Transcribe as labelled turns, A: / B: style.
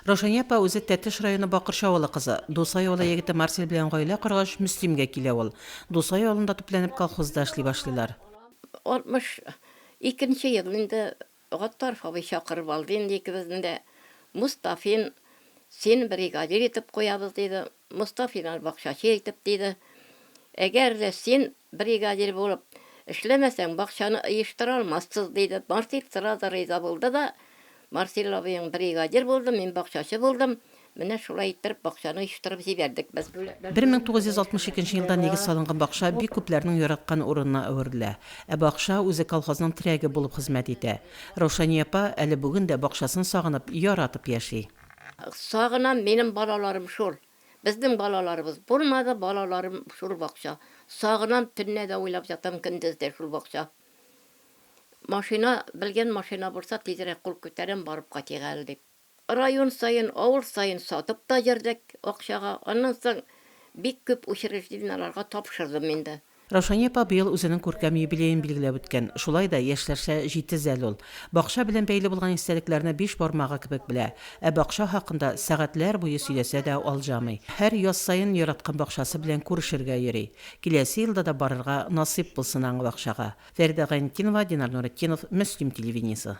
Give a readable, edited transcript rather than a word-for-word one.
A: Раушания апа үзе Тәтеш районы Бакырчы авылы кызы. Дусай авылы егете Марсель белән гаилә коргач, Мөслимгә килә ул. Дусай авылында төпләнеп колхозда эшли башлыйлар.
B: 62 нче ел инде Гаттаров абый чакырып алды инде икебезне дә. Мостафин, син бригадир итеп куябыз, диде. Мостафин аны бакчачы итеп, диде. Әгәр дә син бригадир булып эшләмәсәң, бакчаны оештыра алмассыз, диде. Марсель сразу риза булды да, Марсель абыең бригадир булды, мин бакчачы булдым. Менә шулай иттереп бакчаны оештырып җибәрдек без.
A: 1962 елда нигез салынган бакча бик күпләрнең яраткан урынына әверелә. Ә бакча үзе колхозның терәге булып хезмәт итә. Раушания апа әле бүген дә бакчасын сагынып, яратып яши.
B: Сагынам, минем балаларым шул. Безнең балаларыбыз булмады, балаларым шул бакча. Сагынам, төнлә дә уйлап ятам, көндез дә шул бакча. Машина, белгән машина булса, тизрәк кул күтәрәм, барып кайтыйк әле дип. Район саен, авыл саен сатып та йөрдек акчага. Аннан соң бик күп учреждениеләргә тапшырдым инде.
A: Раушания апа быел үзенең күркәм юбилеен билгеләп үткән. Шулай да яшьләрчә җитез әле ул. Бакча белән бәйле булган истәлекләрне биш бармагы кебек белә. Ә бакча хакында сәгатьләр буе сөйләсә дә алҗамый. Һәр яз саен яраткан бакчасы белән күрешергә йөри. Киләсе елда да барырга насыйп булсын аңа бакчага. Фәридә Гайнетдинова, Динар Нуретдинов, Мөслим телевидениесе.